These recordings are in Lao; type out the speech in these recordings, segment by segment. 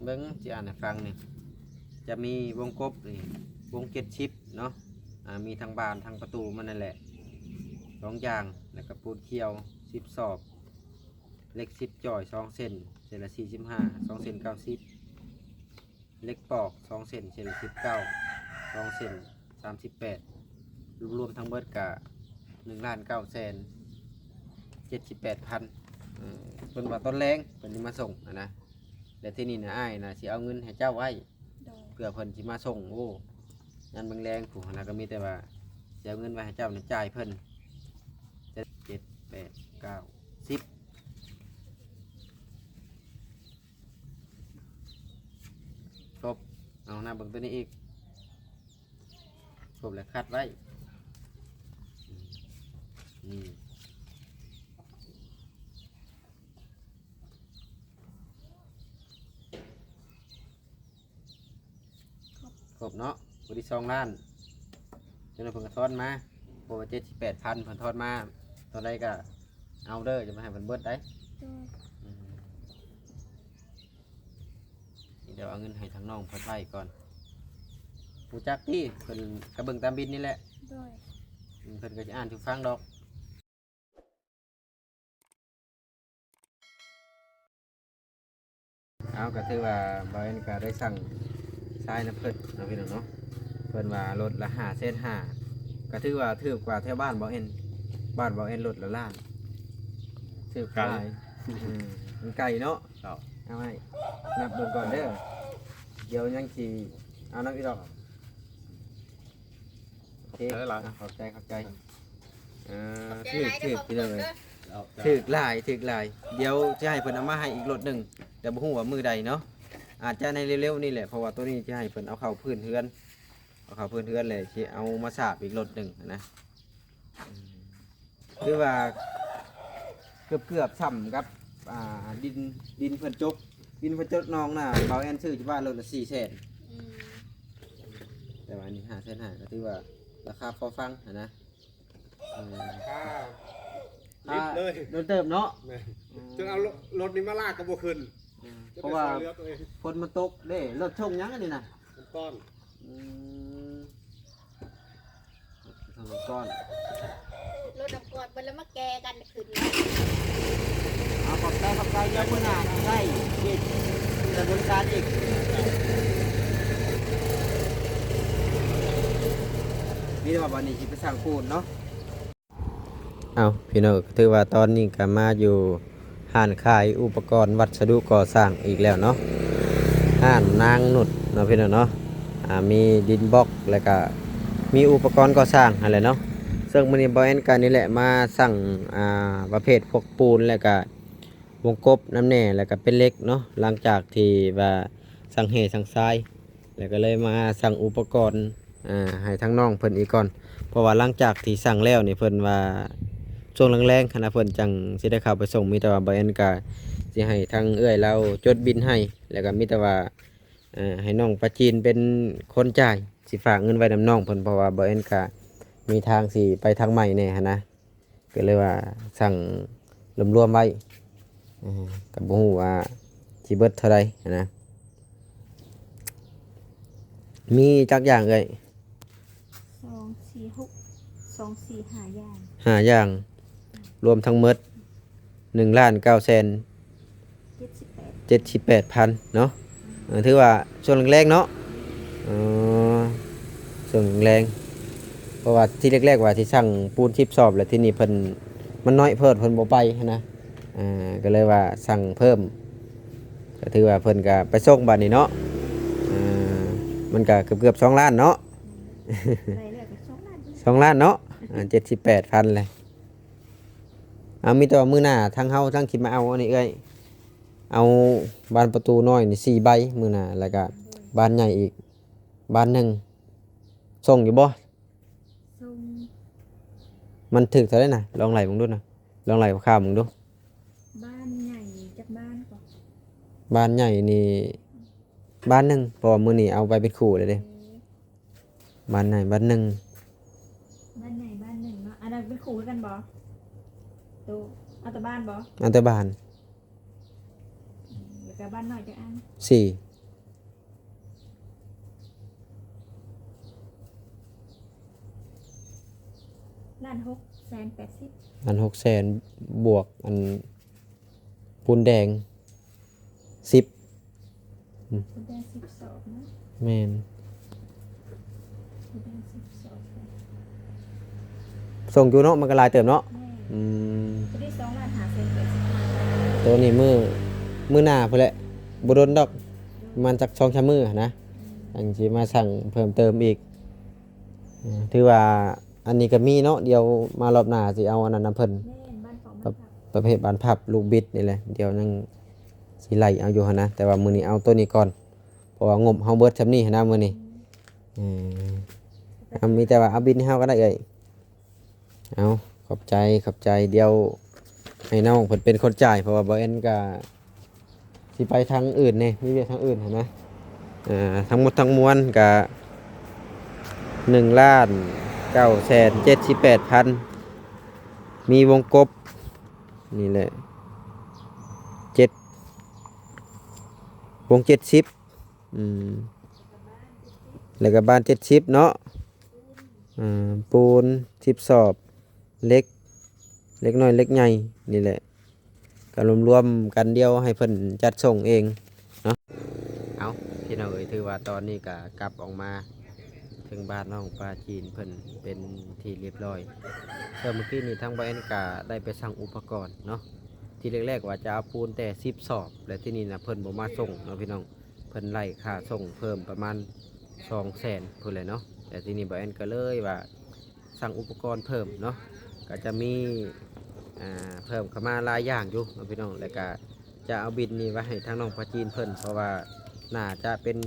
ເບິ່ງ ຊິອ່ານໃຫ້ຟັງນີ້ ຈະມີວົງກົບນີ້ ວົງເຈັດສິບເນາະ ອ່າ ມີທັງບານທັງປະຕູມັນນັ້ນແຫຼະ ສອງຢ່າງ ແລ້ວກໍປູນຂຽວສິບສອບ ເຫຼັກສິບຈອຍສອງເສັ້ນ ເສັ້ນລະສີ່ສິບຫ້າ ສອງເສັ້ນເກົ້າສິບ ເຫຼັກປອກສອງເສັ້ນ ເສັ້ນລະສິບເກົ້າ ສອງເສັ້ນສາມສິບແປດ ລວມໆທັງເບິດກະໜຶ່ງລ້ານເກົ້າແສນເຈັດສິບແປດພັນ ເອີ ເພິ່ນວ່າຕອນແລງເພິ່ນຊິມາສົ່ງຫັ້ນນະ ແລະ ທີນີ້ນະ ອ້າຍນະຊິເອົາເງິນໃຫ້ເຈົ້າໄວ້ ໂດຍ ເພື່ອເພິ່ນຊິມາສົ່ງ ໂອ້ ຍາມແລງໆພຸ້ນນະ ກໍມີແຕ່ວ່າຊິເອົາເງິນໄວ້ໃຫ້ເຈົ້ານະ ຈ່າຍເພິ່ນ ເຈັດ ແປດ ເກົ້າ ສິບ ຄົບ ເອົານະ ເບິ່ງໂຕນີ້ອີກ ຄົບແລ້ວຄັດໄວ້ ອືມ ນີ້ ຄົບເນາະ ຜູ້ທີ່ສອງລ້ານ ເຈົ້າໜ້າເພິ່ນກໍທອນມາ ເພາະວ່າເຈັດສິບແປດພັນ ເພິ່ນທອນມາ ເທົ່າໃດກໍເອົາເດີ ຢ່າມາໃຫ້ເພິ່ນເບິດໄດ໋ ໂດຍ ອືມ ນີ້ດຽວເອົາເງິນໃຫ້ທາງນ້ອງເພິ່ນໄວ້ກ່ອນ ຮູ້ຈັກຕິ ເພິ່ນກໍເບິ່ງຕາມບິນນີ້ແຫຼະ ໂດຍ ອືມ ເພິ່ນກໍຊິອ່ານສູ່ຟັງດອກ. ເອົາ ກໍຖືວ່າບ່າວແອນກໍໄດ້ສັ່ງຊາຍນຳເພິ່ນເນາະ ພີ່ນ້ອງເນາະ ເພິ່ນວ່າລົດລະຫ້າແສນຫ້າ ກໍຖືວ່າຖືກກວ່າແຖວບ້ານບ່າວແອນ ບ້ານບ່າວແອນລົດລະລ້ານ ຖືກຫຼາຍ ໄກ ອືມ ມັນໄກເນາະ ເຈົ້າ ເອົາ ໃຫ້ນັບເບິ່ງກ່ອນເດີ ດຽວຍັງຊິເອົານຳອີກດອກ. ໂອເຄ ຂອບໃຈຫຼາຍ ອ່ະ ຂອບໃຈ ຂອບໃຈ ເອີ ຂອບໃຈຫຼາຍເດີ ຂອບໃຈ ພີ່ນ້ອງເອີຍ ເອົາ ຖືກຫຼາຍ ຖືກຫຼາຍ ດຽວຊິໃຫ້ເພິ່ນເອົາມາໃຫ້ອີກລົດໜຶ່ງ ແຕ່ບໍ່ຮູ້ວ່າມື້ໃດເນາະ ອາດຈະໃນເລັວໆນີ້ແຫຼະ ເພາະວ່າໂຕນີ້ຊິໃຫ້ເພິ່ນເອົາເຂົ້າພື້ນເຮືອນ ເອົາເຂົ້າພື້ນເຮືອນແລ້ວຊິເອົາມາສາບອີກລົດໜຶ່ງນະ ອືມ ຄືວ່າເກືອບໆສ່ຳກັບ ອ່າ ດິນ ດິນເພິ່ນຈົກ ດິນເພິ່ນຈົກໜອງນະ ບ່າວແອນຊື້ຢູ່ບ້ານໂລລະສີ່ແສນ ອືມ ແຕ່ວ່າອັນນີ້ຫ້າແສນຫ້າ ກໍຖືວ່າລາຄາພໍຟັງຫັ້ນນະ ເອີ ລາຄາ ອ່າ ດິບເລີຍ ໂດນເຕີບເນາະ ແມ່ນ ອືມ ຈົນເອົາລົດນີ້ມາລາກກໍບໍ່ຂຶ້ນ ອືມ ເພາະວ່າຝົນມັນຕົກເດ້ ລົດສົ່ງຫຍັງອັນນີ້ນະ ມັນຕ້ອນ ອືມ ທັງກ້ອນ ລົດນ້ຳກອດເບິດແລ້ວມາແກ່ກັນຂຶ້ນ ເອົາ ຂອບໃຈ ຂອບໃຈ ດຽວມື້ໜ້າໄດ້ອີກ ໄດ້ບໍລິການອີກ ມີແຕ່ວ່າບັດນີ້ຊິໄປສ້າງປູນເນາະ. ເອົາ ພີ່ນ້ອງ ກໍຖືວ່າຕອນນີ້ກໍມາຢູ່ຮ້ານຂາຍອຸປະກອນວັດສະດຸກໍ່ສ້າງອີກແລ້ວເນາະ ຮ້ານນາງນຸດເນາະ ພີ່ນ້ອງເນາະ ອ່າ ມີດິນບລັອກ ແລ້ວກໍມີອຸປະກອນກໍ່ສ້າງຫັ້ນແຫຼະເນາະ ເຊິ່ງມື້ນີ້ບ່າວແອນກໍນີ້ແຫຼະມາສັ່ງ ອ່າ ປະເພດພວກປູນ ແລ້ວກໍວົງກົບນຳແດ່ ແລ້ວກໍເປັນເຫຼັກເນາະ ຫຼັງຈາກທີ່ວ່າສັ່ງແຮ່ສັ່ງຊາຍ ແລ້ວກໍເລີຍມາສັ່ງອຸປະກອນ ອ່າ ໃຫ້ທາງນ້ອງເພິ່ນອີກກ່ອນ ເພາະວ່າຫຼັງຈາກທີ່ສັ່ງແລ້ວນີ້ ເພິ່ນວ່າຊ່ວງແລງໆຫັ້ນນະ ເພິ່ນຈັ່ງຊິໄດ້ເຂົ້າໄປສົ່ງ ມີແຕ່ວ່າບ່າວແອນກະຊິໃຫ້ທາງເອື້ອຍລາວຈົດບິນໃຫ້ ແລ້ວກະມີແຕ່ວ່າ ເອີ ໃຫ້ນ້ອງປາຈີນເປັນຄົນຈ່າຍ ຊິຝາກເງິນໄວ້ນຳນ້ອງເພິ່ນ ເພາະວ່າບ່າວແອນກະມີທາງຊິໄປທາງໃໝ່ແດ່ຫັ້ນນະ. ກໍເລີຍວ່າສັ່ງລວມໆໄວ້ ເອີ ກໍບໍ່ຮູ້ວ່າຊິເບິດເທົ່າໃດຫັ້ນນະ. ມີຈັກຢ່າງເອື້ອຍ? ສອງ ສີ່ ຫົກ ສອງ ສີ່ ຫ້າຢ່າງ ຫ້າຢ່າງ ລວມທັງໝົດ ໜຶ່ງລ້ານເກົ້າແສນ ເຈັດສິບແປດ ເຈັດສິບແປດພັນເນາະ. ເອີ ຖືວ່າຊ່ວງແລງໆເນາະ. ເອີ ຊ່ວງແລງ ເພາະວ່າທີແລກໆວ່າຊິສັ່ງປູນສິບສອບ ແລ້ວທີນີ້ເພິ່ນ ມັນນ້ອຍໂພດ ເພິ່ນບໍ່ໄປຫັ້ນນະ. ເອີ ກໍເລີຍວ່າສັ່ງເພີ່ມ ກໍຖືວ່າເພິ່ນກໍໄປສົ່ງບາດນີ້ເນາະ. ເອີ ມັນກໍເກືອບໆສອງລ້ານເນາະ. ໄດ້ແລ້ວກໍສອງລ້ານ ສອງລ້ານເນາະ. ເອີ ເຈັດສິບແປດພັນແຫຼະ. ເອົາ ມີແຕ່ວ່າມື້ໜ້າທາງເຮົາທາງຊິມາເອົາອັນນີ້ເອື້ອຍ ເອົາບານປະຕູນ້ອຍນີ້ສີ່ໃບມື້ໜ້າ ແລ້ວກະບານໃຫຍ່ອີກບານໜຶ່ງ ສົ່ງຢູ່ບໍ່? ສົ່ງ. ມັນຖືກເທົ່າໃດນະ? ລອງໄລ່ເບິ່ງດູນະ ລອງໄລ່ຄ່າວໆເບິ່ງດູ. ບານໃຫຍ່ຈັກບານກໍ? ບານໃຫຍ່ນີ້ບານໜຶ່ງ ເພາະວ່າມື້ນີ້ເອົາໄປເປັນຄູ່ແລ້ວເດ້. ເອີ ບານໃຫຍ່ບານໜຶ່ງ ບານໃຫຍ່ບານໜຶ່ງເນາະ. ອັນນັ້ນເປັນຄູ່ຄືກັນບໍ່? ໂຕ ເອົາແຕ່ບານບໍ່? ເອົາແຕ່ບານ. ອືມ ແລ້ວກໍບານນ້ອຍຈັກອັນ? ສີ່. ຫົກແສນແປດສິບ ອັນຫົກແສນບວກ ອັນປູນແດງສິບ ອືມ ປູນແດງສິບສອບເນາະ ແມ່ນ ປູນແດງສິບສອບ ສົ່ງຢູ່ເນາະ ມັນກໍຫຼາຍເຕີບເນາະ ແມ່ນ ອືມ ໂຕນີ້ສອງລ້ານຫ້າແສນແປດສິບພັນ ໂຕນີ້ມື້ ມື້ໜ້າພຸ້ນແຫຼະ ບໍ່ດົນດອກ ປະມານຈັກສອງສາມມື້ຫັ້ນນະ ອືມ ຈັ່ງຊິມາສັ່ງເພີ່ມເຕີມອີກ ອືມ ຖືວ່າ ອັນນີ້ກໍມີເນາະ ດຽວມາລອບໜ້າຊິເອົາອັນນັ້ນນຳເພິ່ນ ແມ່ນ ບານເຂົ້າ ປະ ບານພັບ ປະເພດບານພັບລູກບິດນີ້ແຫຼະ ດຽວຍັງຊິໄລ່ເອົາຢູ່ຫັ້ນນະ ແຕ່ວ່າມື້ນີ້ເອົາໂຕນີ້ກ່ອນ ເພາະວ່າງົບເຮົາເບິດສ່ຳນີ້ຫັ້ນນະມື້ນີ້ ອືມ ເອີ ເອົາ ມີແຕ່ວ່າເອົາບິນໃຫ້ເຮົາກໍໄດ້ເອື້ອຍ ເອົາ ຂອບໃຈ ຂອບໃຈ ດຽວໃຫ້ນ້ອງເພິ່ນເປັນຄົນຈ່າຍ ເພາະວ່າບ່າວແອນກໍ ຊິໄປທາງອື່ນແດ່ ມີວຽກທາງອື່ນຫັ້ນນະ ເອີ ທັງໝົດທັງມວນກະ ໜຶ່ງລ້ານເກົ້າແສນເຈັດສິບແປດພັນ ມີວົງກົບ ນີ້ແຫຼະ ເຈັດ ວົງເຈັດສິບ ອືມ ແລ້ວກໍບານເຈັດສິບເນາະ ອືມ ປູນສິບສອບ ເຫຼັກ ເຫຼັກນ້ອຍເຫຼັກໃຫຍ່ນີ້ແຫຼະ ກໍລວມໆກັນ ດຽວໃຫ້ເພິ່ນຈັດສົ່ງເອງເນາະ ເອົາ ພີ່ນ້ອງເອີຍ ຖືວ່າຕອນນີ້ກໍກັບອອກມາເຖິງບ້ານນ້ອງປາຈີນເພິ່ນເປັນທີ່ຮຽບຮ້ອຍ ເຊິ່ງມື້ກີ້ນີ້ທາງບ່າວແອນກໍໄດ້ໄປສັ່ງອຸປະກອນເນາະ ທີແລກໆວ່າຈະເອົາປູນແຕ່ສິບສອບ ແລະ ທີນີ້ນະເພິ່ນບໍ່ມາສົ່ງເນາະພີ່ນ້ອງ ເພິ່ນໄລ່ຄ່າສົ່ງເພີ່ມປະມານສອງແສນພຸ້ນແຫຼະເນາະ ແລະ ທີນີ້ບ່າວແອນກໍເລີຍວ່າ ສັ່ງອຸປະກອນເພີ່ມເນາະ ກໍຈະມີ ອ່າ ເພີ່ມເຂົ້າມາຫຼາຍຢ່າງຢູ່ເນາະພີ່ນ້ອງ ແລ້ວກໍຈະເອົາບິນນີ້ໄວ້ໃຫ້ທາງນ້ອງປາຈີນເພິ່ນ ເພາະວ່າໜ້າຈະເປັນ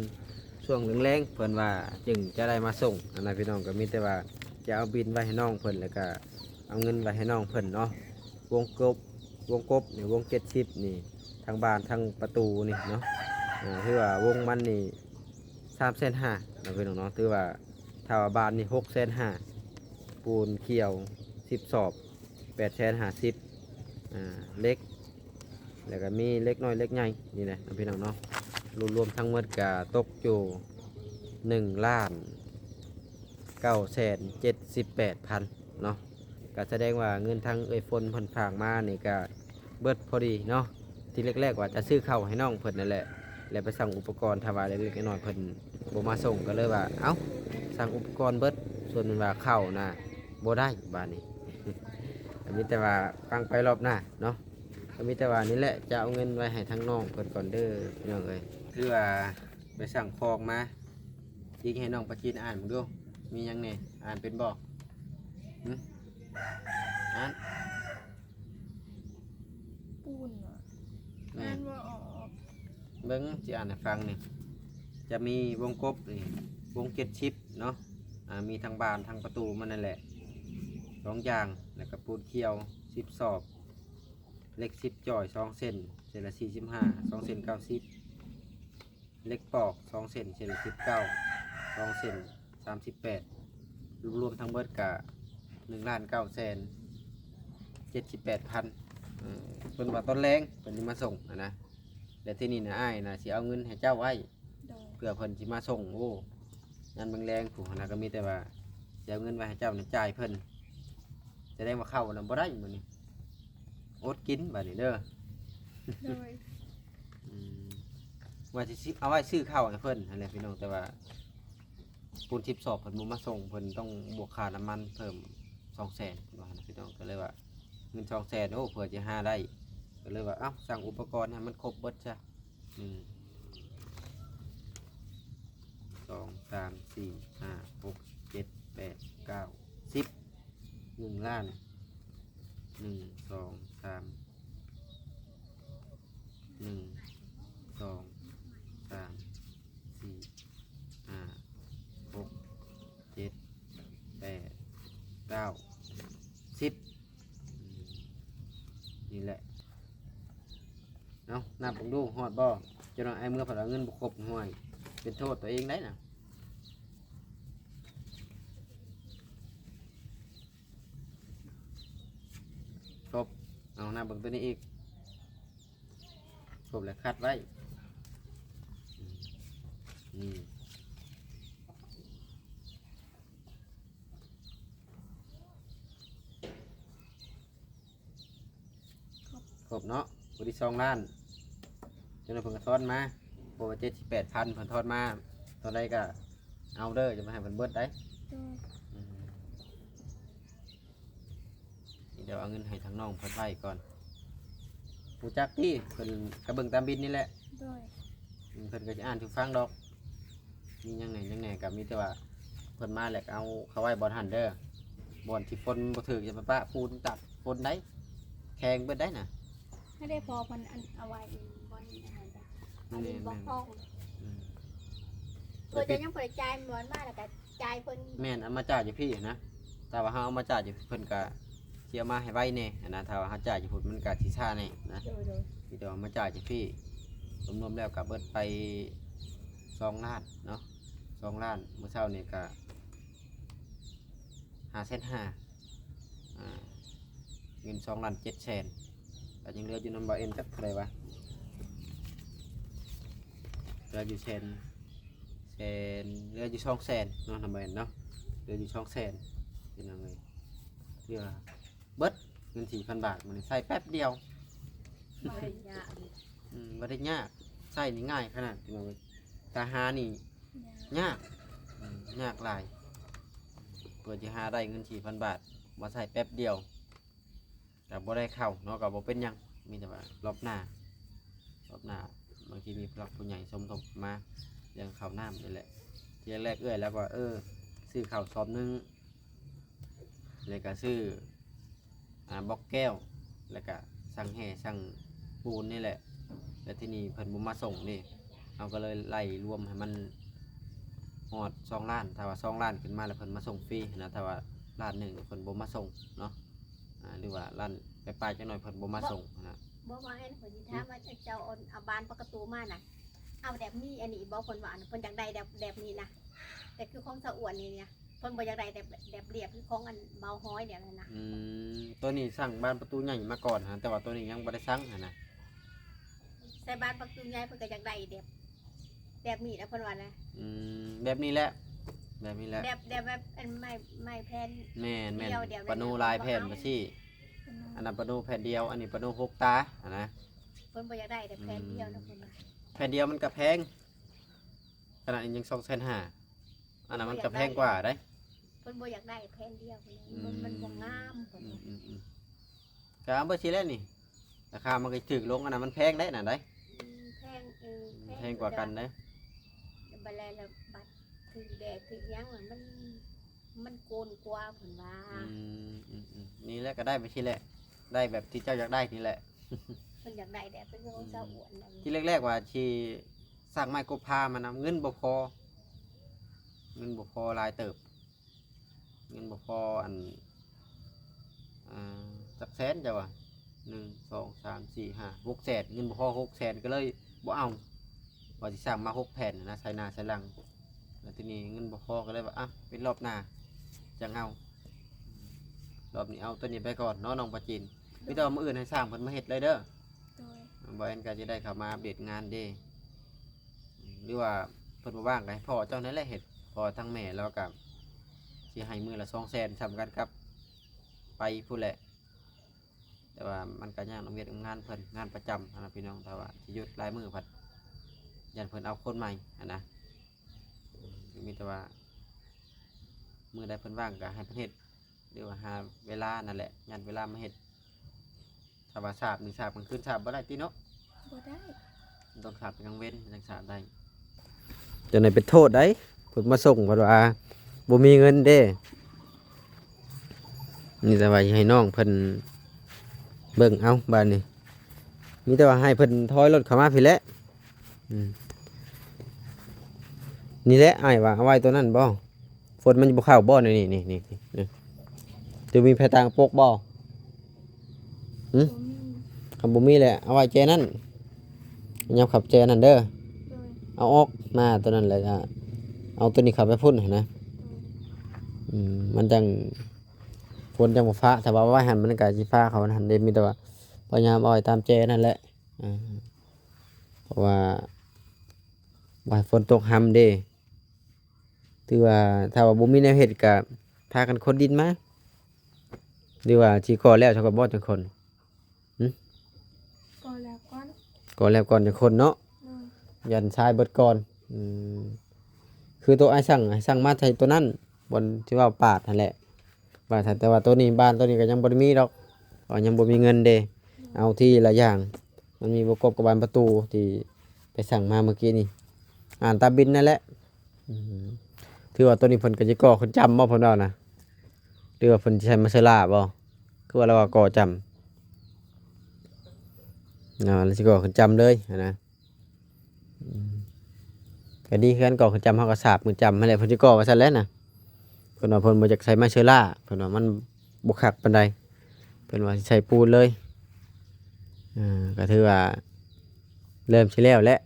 ຊ່ວງແລງໆ ເພິ່ນວ່າຈຶ່ງຈະໄດ້ມາສົ່ງຫັ້ນນະພີ່ນ້ອງ ກໍມີແຕ່ວ່າຈະເອົາບິນໄວ້ໃຫ້ນ້ອງເພິ່ນ ແລ້ວກໍເອົາເງິນໄວ້ໃຫ້ນ້ອງເພິ່ນເນາະ ວົງກົບ ວົງກົບນີ້ ວົງເຈັດສິບນີ້ ທັງບານທັງປະຕູນີ້ເນາະ ເອີ ຄືວ່າວົງມັນນີ້ ສາມແສນຫ້າເນາະພີ່ນ້ອງເນາະ ຖືວ່າຖ້າວ່າບານນີ້ຫົກແສນຫ້າ ປູນຂຽວສິບສອບ ແປດແສນຫ້າສິບ ອ່າ ເຫຼັກ ແລ້ວກໍມີເຫຼັກນ້ອຍເຫຼັກໃຫຍ່ນີ້ແຫຼະເນາະພີ່ນ້ອງເນາະ ລວມໆທັງໝົດກໍຕົກຢູ່ ໜຶ່ງລ້ານເກົ້າແສນເຈັດສິບແປດພັນເນາະ ກໍສະແດງວ່າເງິນທາງເອື້ອຍຝົນເພິ່ນຝາກມານີ້ກໍເບິດພໍດີເນາະ ທີແລກໆວ່າຈະຊື້ເຂົ້າໃຫ້ນ້ອງເພິ່ນນັ້ນແຫຼະ ແລ້ວໄປສັ່ງອຸປະກອນ ຖ້າວ່າເລັກໆນ້ອຍໆເພິ່ນບໍ່ມາສົ່ງ ກໍເລີຍວ່າ ເອົ້າ ສັ່ງອຸປະກອນເບິດ ສ່ວນວ່າເຂົ້ານະບໍ່ໄດ້ບາດນີ້ ກໍມີແຕ່ວ່າຟັງໄປລອບໜ້າເນາະ ກໍມີແຕ່ວ່ານີ້ແຫຼະ ຈະເອົາເງິນໄວ້ໃຫ້ທາງນ້ອງເພິ່ນກ່ອນເດີພີ່ນ້ອງເອີຍ ຄືວ່າໄປສັ່ງຂອງມາ ຈິກໃຫ້ນ້ອງປາຈີນອ່ານເບິ່ງດູ ມີຫຍັງແດ່ ອ່ານເປັນບໍ່? ຫຶ? ອ່ານ ປູນຫວາ? ແມ່ນ ອ່ານບໍ່ອອກ ເບິ່ງ ຊິອ່ານໃຫ້ຟັງນີ້ ຈະມີວົງກົບນີ້ ວົງເຈັດສິບເນາະ ອ່າ ມີທັງບານທັງປະຕູມັນນັ້ນແຫຼະ ສອງຢ່າງ ແລ້ວກໍປູນຂຽວສິບສອບ ເຫຼັກສິບຈ່ອຍສອງເຊັນ ເຊັນລະສີ່ສິບຫ້າ ສອງເຊັນເກົ້າສິບ ເຫຼັກປອກສອງເຊັນ ເຊັນລະສິບເກົ້າ ສອງເຊັນສາມສິບແປດ ລວມໆທັງເບິດກະໜຶ່ງລ້ານເກົ້າແສນເຈັດສິບແປດພັນ ເອີ ເພິ່ນວ່າຕອນແລງເພິ່ນຊິມາສົ່ງຫັ້ນນະ ແລ້ວທີນີ້ນະ ອ້າຍນະຊິເອົາເງິນໃຫ້ເຈົ້າໄວ້ ໂດຍ ເພື່ອເພິ່ນຊິມາສົ່ງ ໂອ້ ຍາມແລງໆພຸ້ນນະ ກໍມີແຕ່ວ່າຊິເອົາເງິນໄວ້ໃຫ້ເຈົ້ານະຈ່າຍເພິ່ນ ສະແດງວ່າເຂົ້ານະບໍ່ໄດ້ມື້ນີ້ ອົດກິນບາດນີ້ເດີ ໂດຍ ອືມ ວ່າຊິ ຊິເອົາໄວ້ຊື້ເຂົ້າໃຫ້ເພິ່ນຫັ້ນແຫຼະພີ່ນ້ອງ ແຕ່ວ່າປູນສິບສອບເພິ່ນບໍ່ມາສົ່ງ ເພິ່ນຕ້ອງບວກຄ່ານ້ຳມັນເພີ່ມສອງແສນ ເພິ່ນວ່າຫັ້ນນະພີ່ນ້ອງ ກໍເລີຍວ່າເງິນສອງແສນ ໂອ້ ເພື່ອຊິຫາໄດ້ ກໍເລີຍວ່າ ເອົ້າ ສັ່ງອຸປະກອນໃຫ້ມັນຄົບເບິດຊະ ໜຶ່ງ ສອງ ສາມ ສີ່ ຫ້າ ຫົກ ເຈັດ ແປດ ເກົ້າ ສິບ ໜຶ່ງລ້ານ ໜຶ່ງ ສອງ ສາມ ໜຶ່ງ ສອງ ສາມ ສີ່ ຫ້າ ຫົກ ເຈັດ ແປດ ເກົ້າ ສິບ ອືມ ນີ້ແຫຼະ ເອົາ ນັບເບິ່ງດູຮອດບໍ່? ເຈົ້ານ້ອຍອ້າຍເມືອພັດເອົາເງິນບໍ່ຄົບ ຫ້ວຍ ເປັນໂທດຕົວເອງໄດ໋ນະ. ຄົບ ເອົາ ນັບເບິ່ງຕົວນີ້ອີກ ຄົບແລ້ວຄັດໄວ້ ອືມ ນີ້. ເນາະ ຜູ້ທີ່ສອງລ້ານ ເຈົ້າໜ້າເພິ່ນກໍທອນມາ ເພາະວ່າເຈັດສິບແປດພັນເພິ່ນທອນມາ ເທົ່າໃດກໍເອົາເດີ ຢ່າມາໃຫ້ເພິ່ນເບິດໄດ໋. ໂດຍ ອືມ ດຽວເອົາເງິນໃຫ້ທາງນ້ອງເພິ່ນໄວ້ກ່ອນ. ຮູ້ຈັກຕິ ເພິ່ນກໍເບິ່ງຕາມບິນນີ້ແຫຼະ. ໂດຍ ອືມ ເພິ່ນກໍຊິອ່ານສູ່ຟັງດອກ. ມີຫຍັງແດ່ ຫຍັງແດ່ ກໍມີແຕ່ວ່າເພິ່ນມາແລ້ວກໍເອົາເຂົ້າໄວ້ບ່ອນຫັ້ນເດີ ບ່ອນທີ່ຝົນບໍ່ຖືກ ຢ່າໄປປະປູນຕາກຝົນໄດ໋ ແຂງເບິດໄດ໋ນະ. ໃຫ້ໄດ້ພໍເພິ່ນອັນເອົາໄວ້ອີກບ່ອນນີ້ ອັນນັ້ນຈ້ະ ອັນນີ້ບໍ່ພໍ. ອືມ ເພິ່ນຈະຍັງບໍ່ໄດ້ຈ່າຍ ມັນມາແລ້ວກໍຈ່າຍເພິ່ນ. ແມ່ນ ເອົາມາຈ່າຍຢູ່ພີ້ນະ ຖ້າວ່າເຮົາເອົາມາຈ່າຍຢູ່ ເພິ່ນກໍຊິເອົາມາໃຫ້ໄວແດ່ຫັ້ນນະ ຖ້າວ່າເຮົາຈ່າຍຢູ່ພຸ້ນ ມັນກໍຊິຊ້າແດ່ນະ. ໂດຍ ໂດຍ ມີແຕ່ວ່າມາຈ່າຍຢູ່ພີ້ ລວມໆແລ້ວກໍເບິດໄປສອງລ້ານເນາະ ສອງລ້ານ ມື້ເຊົ້ານີ້ກໍຫ້າແສນຫ້າ ອ່າ ເງິນສອງລ້ານເຈັດແສນ ກໍຍັງເຫຼືອຢູ່ນຳບ່າວເອັນຈັກເທົ່າໃດວະ ເຫຼືອຢູ່ແສນ ແສນ ເຫຼືອຢູ່ສອງແສນເນາະ ນຳບ່າວເອັນເນາະ ເຫຼືອຢູ່ສອງແສນ ພີ່ນ້ອງເອີຍ ເຫຼືອ ເບິດເງິນສີ່ພັນບາດ ມື້ນີ້ໃຊ້ແປັບດຽວ ບໍ່ໄດ້ຍາກ ອືມ ບໍ່ໄດ້ຍາກ ໃຊ້ນີ້ງ່າຍຂະໜາດ ພີ່ນ້ອງເອີຍ ຖ້າຫານີ້ຍາກ ຍາກ ອືມ ຍາກຫຼາຍ ເພື່ອຊິຫາໄດ້ເງິນສີ່ພັນບາດ ມາໃຊ້ແປັບດຽວ ກໍບໍ່ໄດ້ເຂົ້າເນາະ ກໍບໍ່ເປັນຫຍັງ ມີແຕ່ວ່າລອບໜ້າ ລອບໜ້າ ບາງທີມີຜູ້ຫຼັກຜູ້ໃຫຍ່ສົມທົບມາເລື່ອງເຂົ້ານ້ຳນີ້ແຫຼະ. ທີແລກເອື້ອຍລາວກໍວ່າ ເອີ ຊື້ເຂົ້າຊອບໜຶ່ງ ແລ້ວກະຊື້ ອ່າ ບລັອກແກ້ວ ແລ້ວກະສັງແຮ່ສັງປູນນີ້ແຫຼະ ແລ້ວທີນີ້ເພິ່ນບໍ່ມາສົ່ງເດ້ ເຮົາກໍເລີຍໄລ່ລວມໃຫ້ມັນຮອດສອງລ້ານ ຖ້າວ່າສອງລ້ານຂຶ້ນມາແລ້ວເພິ່ນມາສົ່ງຟຣີຫັ້ນນະ ຖ້າວ່າລ້ານໜຶ່ງເພິ່ນບໍ່ມາສົ່ງເນາະ ອ່າ ຫຼືວ່າລ້ານປາຍໆຈັກໜ້ອຍເພິ່ນບໍ່ມາສົ່ງຫັ້ນນະ. ບໍ່ ວ່າອັນເພິ່ນຊິຖາມວ່າເຈົ້າເອົາ ເອົາບານປະຕູມານະ ເອົາແບບມີອັນນີ້ບໍ່ ເພິ່ນວ່າ ອັນ ເພິ່ນຢາກໄດ້ແບບ ແບບນີ້ນະ ແຕ່ຄືຂອງສາວອ້ວນນີ້ນະ ເພິ່ນບໍ່ຢາກໄດ້ແບບ ແບບລຽບຄືຂອງອັນບ່າວຮອຍແບບນັ້ນນະ. ອືມ ໂຕນີ້ສ້າງບານປະຕູໃຫຍ່ມາກ່ອນຫັ້ນ ແຕ່ວ່າໂຕນີ້ຍັງບໍ່ໄດ້ສ້າງຫັ້ນນະ. ໃສ່ບານປະຕູໃຫຍ່ເພິ່ນກໍຢາກໄດ້ແບບ ແບບນີ້ແຫຼະເພິ່ນວ່ານະ. ອືມ ແບບນີ້ແຫຼະ ແບບນີ້ແຫຼະ ແບບ ແບບ ແບບອັນໄມ້ ໄມ້ແຜ່ນ ແມ່ນໆ ດຽວ ປະໂນຫຼາຍແຜ່ນ ປະຊີ້ ອັນນັ້ນປະໂນແຜ່ນດຽວ ອັນນີ້ປະໂນຫົກຕາຫັ້ນນະ. ເພິ່ນບໍ່ຢາກໄດ້ແຕ່ແຜ່ນດຽວນະ ອືມ ເພິ່ນວ່າ ແຜ່ນດຽວມັນກໍແພງ ຂະໜາດນີ້ຍັງສອງແສນຫ້າ ອັນນັ້ນມັນກໍແພງກວ່າໃດ໋. ເພິ່ນບໍ່ຢາກໄດ້ແຜ່ນດຽວ ເພິ່ນ ອືມ ມັນ ມັນບໍ່ງາມ ເພິ່ນ ອືມໆໆ ກໍເອົາເບິດຊີ້ແຫຼະນີ້ ລາຄາມັນກໍຖືກລົງ ອັນນັ້ນມັນແພງໄດ໋ ອັນນັ້ນໄດ໋. ອືມ ແພງ ເອີ ແພງ ແພງກວ່າກັນໄດ໋. ບັດແລ້ວ ບັດຖືກແດດຖືກຫຍັງ ມັນ ມັນໂກນກວ່າເພິ່ນວ່າ. ອືມໆໆ ນີ້ແຫຼະ ກໍໄດ້ແບບຊີ້ແຫຼະ ໄດ້ແບບທີ່ເຈົ້າຢາກໄດ້ນີ້ແຫຼະ. ເພິ່ນຢາກໄດ້ແບບເປັນຂອງ ອືມ ຊາວອ້ວນນັ້ນ. ທີແລກໆວ່າຊິສ້າງໄມ້ກົບພາມານຳ ເງິນບໍ່ພໍ ເງິນບໍ່ພໍຫຼາຍເຕີບ ເງິນບໍ່ພໍ ອັນ ອ່າ ຈັກແສນເຈົ້າວ່າ ໜຶ່ງ ສອງ ສາມ ສີ່ ຫ້າ ຫົກແສນ ເງິນບໍ່ພໍຫົກແສນ ກໍເລີຍບໍ່ເອົາ ວ່າຊິສ້າງມາຫົກແຜ່ນນະ ໃສ່ໜ້າໃສ່ຫຼັງ ແລ້ວທີນີ້ເງິນບໍ່ພໍ ກໍເລີຍວ່າ ອ່ະ ເປັນລອບໜ້າຈັ່ງເອົາ ລອບນີ້ເອົາໂຕນີ້ໄປກ່ອນເນາະ ນ້ອງປາຈີນ. ໂດຍ ມີແຕ່ວ່າມື້ອື່ນໃຫ້ຊ່າງເພິ່ນມາເຮັດເລີຍເດີ. ໂດຍ ບ່າວແອນກໍຈະໄດ້ເຂົ້າມາອັບເດດງານເດ້ ຫຼືວ່າເພິ່ນບໍ່ວ່າງກໍໃຫ້ພໍ່ເຈົ້ານັ້ນແຫຼະເຮັດ ເພາະວ່າທາງແມ່ລາວກໍຊິໃຫ້ມື້ລະສອງແສນ ສ່ຳກັນກັບໄປພຸ້ນແຫຼະ. ແຕ່ວ່າມັນກໍຍາກນຳວຽກນຳງານເພິ່ນ ງານປະຈຳຫັ້ນນະພີ່ນ້ອງ ຖ້າວ່າຊິຢຸດຫຼາຍມື້ພັດຢ້ານເພິ່ນເອົາຄົນໃໝ່ຫັ້ນນະ. ກໍມີແຕ່ວ່າມື້ໃດເພິ່ນວ່າງກໍໃຫ້ເພິ່ນເຮັດ ຫຼືວ່າຫາເວລານັ້ນແຫຼະ ຍັດເວລາມາເຮັດ. ຖ້າວ່າສາບນີ້ ສາບກາງຄືນສາບບໍ່ໄດ້ຕິເນາະ? ບໍ່ໄດ້ ຕ້ອງສາບກາງເວັນຈັ່ງສາບໄດ້. ຈັ່ງໃດເປັນໂທດໃດ໋ ເພິ່ນມາສົ່ງເພິ່ນວ່າບໍ່ມີເງິນເດ້. ນີ້ແຕ່ວ່າໃຫ້ນ້ອງເພິ່ນເບິ່ງເອົາບາດນີ້ ມີແຕ່ວ່າໃຫ້ເພິ່ນຖອຍລົດເຂົ້າມາພີ້ແຫຼະ. ອືມ ນີ້ແຫຼະ ອ້າຍວ່າເອົາໄວ້ໂຕນັ້ນບໍ່? ຝົນມັນບໍ່ເຂົ້າບໍ່? ນີ້ ນີ້ ນີ້ ນີ້ ໂຕມີແຜ່ຕ່າງປົກບໍ່? ຫື? ບໍ່ມີ ຄັນບໍ່ມີແຫຼະ ເອົາໄວ້ແຈນັ້ນ ຍາມຂັບແຈນັ້ນເດີ. ໂດຍ ເອົາອອກມາໂຕນັ້ນ ແລ້ວກໍເອົາໂຕນີ້ເຂົ້າໄປພຸ້ນຫັ້ນນະ. ໂດຍ ອືມ ມັນຈັ່ງ ຝົນຈັ່ງບໍ່ຟ້າ ຖ້າວ່າເອົາໄວ້ຫັ້ນ ມັນກໍຊິຟ້າເຂົ້າຫັ້ນເດ້. ມີແຕ່ວ່າພະຍາຍາມເອົາໄວ້ຕາມແຈນັ້ນແຫຼະ ເອີ ເພາະວ່າບໍ່ໃຫ້ຝົນຕົກຮຳເດ້. ຖືວ່າຖ້າວ່າບໍ່ມີແນວເຮັດກໍພາກັນຂຸດດິນມາ ຫຼືວ່າຊິກໍ່ແລ້ວຊະກ່ອນບໍ່ຈັ່ງຂົນ? ຫື? ກ່ອນແລ້ວກ່ອນຈັກຄົນເນາະ. ໂດຍ ຢ້ານຊາຍເບິດກ່ອນ. ອືມ ຄືໂຕອ້າຍສັ່ງ ສັ່ງມາໃສ່ໂຕນັ້ນ ບ່ອນທີ່ວ່າປາດຫັ້ນແຫຼະ ວ່າ ແຕ່ວ່າໂຕນີ້ ບານໂຕນີ້ກໍຍັງບໍ່ໄດ້ມີດອກ ເພາະຍັງບໍ່ມີເງິນເດ້. ເອົາທີລະຢ່າງ ມັນມີບໍ່ຄົບກັບບານປະຕູທີ່ໄປສັ່ງມາເມື່ອກີ້ນີ້ ອ່ານຕາມບິນນັ້ນແຫຼະ. ອືມ ຖືວ່າໂຕນີ້ເພິ່ນກໍຊິກໍ່ຂຶ້ນຈ້ຳບໍ່ ເພິ່ນວ່ານະ ຫຼືວ່າເພິ່ນຊິໃຊ້ມາເຊີລ່າບໍ່? ຄືວ່າລາວວ່າກໍ່ຈ້ຳ ອ່າ ລາວຊິກໍ່ຂຶ້ນຈ້ຳເລີຍຫັ້ນນະ. ອືມ ກໍດີຄືກັນ ກໍ່ຂຶ້ນຈ້ຳ ເຮົາກໍສາບມືຈ້ຳຫັ້ນແຫຼະ ເພິ່ນຊິກໍ່ວ່າຊັ້ນແຫຼະນະ. ເພິ່ນວ່າເພິ່ນບໍ່ຢາກໃຊ້ໄມ້ເຊີລ່າ ເພິ່ນວ່າມັນບໍ່ຄັກປານໃດ ເພິ່ນວ່າຊິໃສ່ປູນເລີຍ. ເອີ ກໍຖືວ່າເລີ່ມຊິແລ້ວແຫຼະ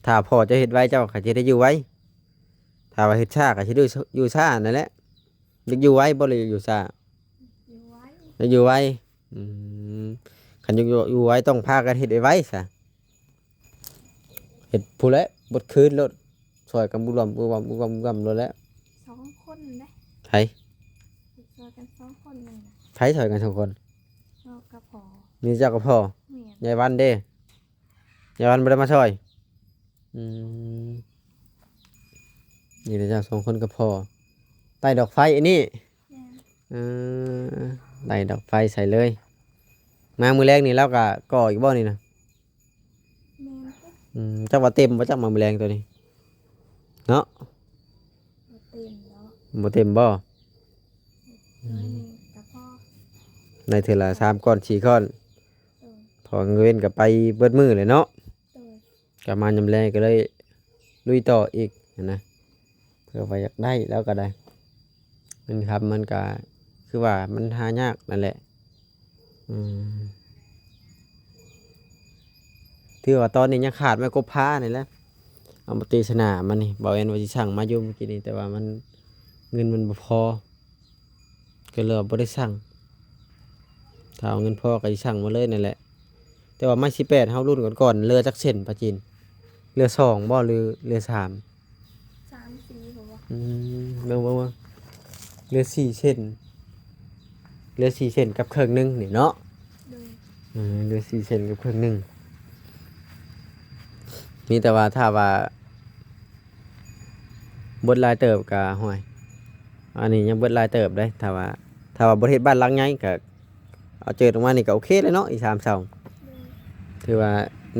ຖ້າພໍ່ເຈົ້າເຮັດໄວ ເຈົ້າກໍຊິໄດ້ຢູ່ໄວ ຖ້າວ່າເຮັດຊ້າກໍຊິໄດ້ຢູ່ຊ້ານັ້ນແຫຼະ. ຢາກຢູ່ໄວບໍ່ ຫຼືຢາກຢູ່ຊ້າ? ຢູ່ໄວ ຢາກຢູ່ໄວ. ອືມ ຄັນຢາກຢູ່ ຢູ່ໄວຕ້ອງພາກັນເຮັດໄວໆຊະ ເຮັດພຸ້ນແຫຼະ ເບິດຄືນໂລດ ຊ່ອຍກັນບຸລຳບຸລຳບຸລຳບຸລຳໂລດແຫຼະ. ສອງຄົນເດ້ ໃຜ? ຊ່ອຍກັນສອງຄົນນັ້ນນະ. ໃຜຊ່ອຍກັນສອງຄົນ? ເຈົ້າກັບພໍ່. ມີເຈົ້າກັບພໍ່? ແມ່ນ. ຍາຍວັນເດ້? ຍາຍວັນບໍ່ໄດ້ມາຊ່ອຍ? ອືມ ນີ້ແຫຼະເຈົ້າ ສອງຄົນກັບພໍ່ ໄຕ້ດອກໄຟອັນນີ້. ແມ່ນ. ເອີ ໄດ້ດອກໄຟໃສ່ເລີຍ. ມາມື້ແລງນີ້ລາວກະກໍ່ອີກບໍ່ນີ້ນະ? ແມ່ນ. ອືມ ຈັກວ່າເຕັມບໍ່ຈັກ ມາມື້ແລງໂຕນີ້ເນາະ? ບໍ່ເຕັມດອກ. ບໍ່ເຕັມບໍ່? ອືມ ໜ້ອຍໜຶ່ງກະພໍ. ໄດ້ເທື່ອລະສາມກ້ອນ ສີ່ກ້ອນ. ໂດຍ. ເພາະວ່າກາງເວັນກະໄປເບິດມື້ແຫຼະເນາະ. ໂດຍ. ກັບມາຍາມແລງກໍເລີຍລຸຍຕໍ່ອີກຫັ້ນນະ ເພື່ອວ່າຢາກໄດ້ແລ້ວກໍໄດ້ ເງິນຄຳມັນກໍຄືວ່າມັນຫາຍາກນັ້ນແຫຼະ. ອືມ ຖືວ່າຕອນນີ້ຍັງຂາດໄມ້ກົບພ້ານີ້ແຫຼະ ເອົາມາຕີສະໜາມມັນນີ້ ບ່າວແອນວ່າຊິສັ່ງມາຢູ່ມື້ກີ້ນີ້ ແຕ່ວ່າມັນ ເງິນມັນບໍ່ພໍ ກໍເລີຍບໍ່ໄດ້ສັ່ງ. ຖ້າເອົາເງິນພໍກໍຊິສັ່ງມາເລີຍນັ້ນແຫຼະ. ແຕ່ວ່າໄມ້ສິບແປດເຮົາລຸ້ນກ່ອນໆ ເຫຼືອຈັກເສັ້ນປາຈີນ? ເຫຼືອສອງບໍ່ ຫຼືເຫຼືອສາມ? ສາມສີ່ບໍ່ວະ? ອືມ ເບິ່ງໆໆ ເຫຼືອສີ່ເສັ້ນ ເຫຼືອສີ່ເສັ້ນກັບເຄິ່ງໜຶ່ງນີ້ເນາະ. ໂດຍ. ເອີ ເຫຼືອສີ່ເສັ້ນກັບເຄິ່ງໜຶ່ງ. ມີແຕ່ວ່າຖ້າວ່າເບິດຫຼາຍເຕີບກໍ ຫ້ວຍ ອັນນີ້ຍັງເບິດຫຼາຍເຕີບເດ້. ຖ້າວ່າ ຖ້າວ່າບໍ່ເຮັດບ້ານຫຼັງໃຫຍ່ກໍ ເອົາເຈີດອອກມານີ້ກໍໂອເຄແລ້ວເນາະ ອີກສາມເສົາ. ໂດຍ. ຖືວ່າ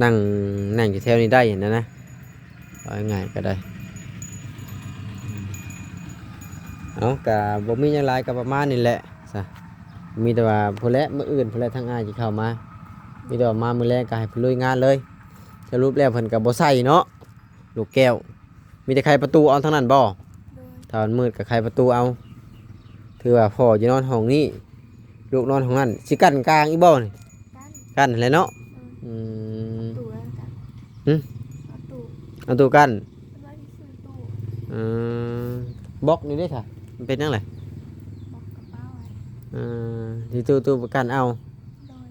ນັ່ງ ນັ່ງຢູ່ແຖວນີ້ໄດ້ຫັ້ນນະ ເວົ້າງ່າຍໆກໍໄດ້. ເອົາ ກໍບໍ່ມີຫຍັງຫຼາຍ ກໍປະມານນີ້ແຫຼະຊະ. ມີແຕ່ວ່າພຸ້ນແຫຼະ ມື້ອື່ນພຸ້ນແຫຼະ ທາງອ້າຍຊິເຂົ້າມາ. ມີແຕ່ວ່າມາມື້ແລງກໍໃຫ້ເພິ່ນລຸຍງານເລີຍ. ສະຫຼຸບແລ້ວເພິ່ນກໍບໍ່ໃສ່ເນາະ ລູກແກ້ວ. ມີແຕ່ໄຂປະຕູເອົາທາງນັ້ນບໍ່? ໂດຍ. ຖ້າມັນມືດກໍໄຂປະຕູເອົາ. ຖືວ່າພໍ່ຢູ່ນອນຫ້ອງນີ້ ລູກນອນຫ້ອງນັ້ນ ຊິກັ້ນກາງອີກບໍ່ນີ້? ກັ້ນ ກັ້ນຫັ້ນແຫຼະເນາະ. ເອີ. ອືມ ປະຕູກັນ. ຫຶ? ປະຕູ ເອົາຕູ້ກັ້ນ. ເພິ່ນວ່າຊິຊື້ຕູ້. ເອີ ບລັອກນີ້ເດ້ຊະ ມັນເປັນຫຍັງແຫຼະ? ບລັອກກະເປົາໄວ້. ເອີ ຊິຕູ້ຕູ້ໄປກັ້ນເອົາ. ໂດຍ.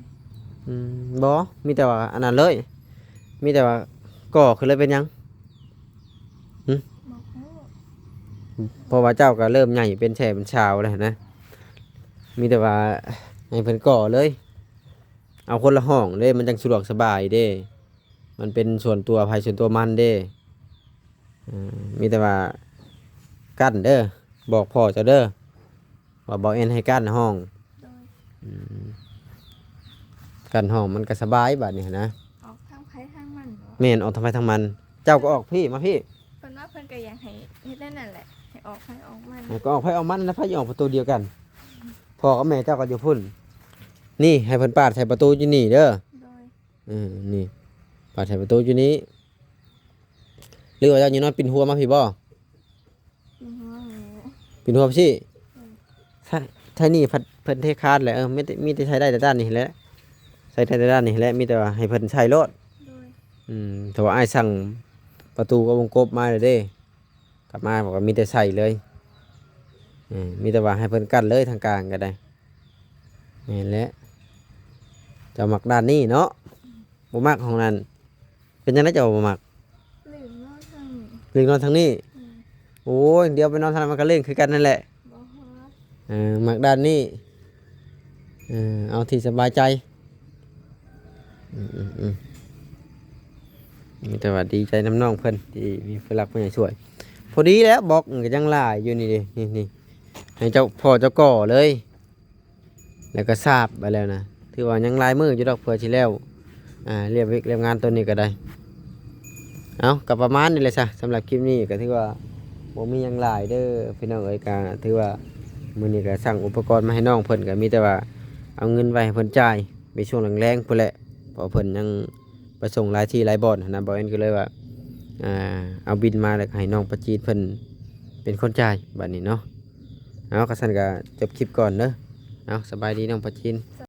ອືມ ບໍ່ ມີແຕ່ວ່າອັນນັ້ນເລີຍ ມີແຕ່ວ່າກໍ່ຂຶ້ນເລີຍເປັນຫຍັງ? ຫຶ? ບໍ່ຮູ້. ເພາະວ່າເຈົ້າກໍເລີ່ມໃຫຍ່ເປັນແຊເປັນຊາວແລ້ວນະ ມີແຕ່ວ່າໃຫ້ເພິ່ນກໍ່ເລີຍ ເອົາຄົນລະຫ້ອງເດ້ ມັນຈັ່ງສະດວກສະບາຍເດ້ ມັນເປັນສ່ວນຕົວໃຜສ່ວນຕົວມັນເດ້. ເອີ ມີແຕ່ວ່າກັ້ນເດີ ບອກພໍ່ເຈົ້າເດີ ວ່າບໍ່ແມ່ນໃຫ້ກັ້ນຫ້ອງ. ໂດຍ. ອືມ ກັ້ນຫ້ອງມັນກໍສະບາຍບາດນີ້ນະ. ອອກທາງໃຜທາງມັນເນາະ. ແມ່ນ ອອກທາງໃຜທາງມັນ. ເຈົ້າກໍອອກພີ້ ມາພີ້. ເພິ່ນວ່າເພິ່ນກໍຢາກໃຫ້ເຮັດແນວນັ້ນແຫຼະ ໃຫ້ອອກໃຜອອກມັນ. ເອີ ກໍອອກໃຜອອກມັນນະ ໃຜອອກປະຕູດຽວກັນ. ພໍ່ກັບແມ່ເຈົ້າກໍຢູ່ພຸ້ນ. ນີ້ ໃຫ້ເພິ່ນປາດໃສ່ປະຕູຢູ່ນີ້ເດີ. ໂດຍ. ເອີ ນີ້ ປາດໃສ່ປະຕູຢູ່ນີ້. ຫຼືວ່າເຈົ້າຢູ່ນອນປິ່ນຫົວມາພີ້ບໍ່? ປີນຫົວແມ່. ປີນຫົວຊີ້. ເອີ. ໃຊ້ ໃຊ້ນີ້ພັດ ເພິ່ນເທຄານແຫຼະ. ເອີ ມີແຕ່ ມີແຕ່ໃຊ້ໄດ້ແຕ່ດ້ານນີ້ແຫຼະ ໃຊ້ໄດ້ແຕ່ດ້ານນີ້ແຫຼະ ມີແຕ່ວ່າໃຫ້ເພິ່ນໃຊ້ໂລດ. ໂດຍ. ອືມ ຖ້າວ່າອ້າຍສັ່ງປະຕູກັບວົງກົບມາແລ້ວເດ້ ກັບມາກໍມີແຕ່ໃສ່ເລີຍ. ເອີ ມີແຕ່ວ່າໃຫ້ເພິ່ນກັ້ນເລີຍທາງກາງກໍໄດ້. ແມ່ນແຫຼະ ເຈົ້າມັກດ້ານນີ້ເນາະ. ອືມ. ບໍ່ມັກຫ້ອງນັ້ນ. ເປັນຫຍັງໃດເຈົ້າບໍ່ມັກ? ເລີກນອນທາງນີ້. ເລີກນອນທາງນີ້? ອືມ. ໂອ້ຍ ດຽວໄປນອນທາງນັ້ນມັນກໍເລີກຄືກັນນັ້ນແຫຼະ. ບໍ່. ເອີ ມັກດ້ານນີ້. ເອີ ເອົາທີ່ສະບາຍໃຈ. ອືມ ອືມ ອືມ. ມີແຕ່ວ່າດີໃຈນຳນ້ອງເພິ່ນທີ່ມີຜູ້ຫຼັກຜູ້ໃຫຍ່ຊ່ວຍ. ພໍດີແລ້ວບລັອກມັນກໍຍັງຫຼາຍຢູ່ນີ້ເດ້ ນີ້ໆ ໃຫ້ເຈົ້າພໍ່ເຈົ້າກໍ່ເລີຍ ແລ້ວກໍສາບໄປແລ້ວນະ. ຖືວ່າຍັງຫຼາຍມື້ຢູ່ດອກ ເພື່ອຊິແລ້ວ ອ່າ ລຽບວຽກລຽບງານຕົວນີ້ກໍໄດ້. ເອົາ ກໍປະມານນີ້ແຫຼະຊະ ສຳລັບຄລິບນີ້ກໍຖືວ່າບໍ່ມີຫຍັງຫຼາຍເດີພີ່ນ້ອງເອີຍ. ກໍຖືວ່າມື້ນີ້ກໍສັ່ງອຸປະກອນມາໃຫ້ນ້ອງເພິ່ນ ກໍມີແຕ່ວ່າເອົາເງິນໄວ້ໃຫ້ເພິ່ນຈ່າຍໃນຊ່ວງແລງໆພຸ້ນແຫຼະ ເພາະເພິ່ນຍັງ ໄປສົ່ງຫຼາຍທີ່ຫຼາຍບ່ອນຫັ້ນນະ. ບ່າວແອນກໍເລີຍວ່າ ອ່າ ເອົາບິນມາ ແລ້ວກໍໃຫ້ນ້ອງປາຈີນເພິ່ນເປັນຄົນຈ່າຍບາດນີ້ເນາະ. ເອົາ ຄັນຊັ້ນກໍຈົບຄລິບກ່ອນເດີ. ເອົາ ສະບາຍດີນ້ອງປາຈີນ.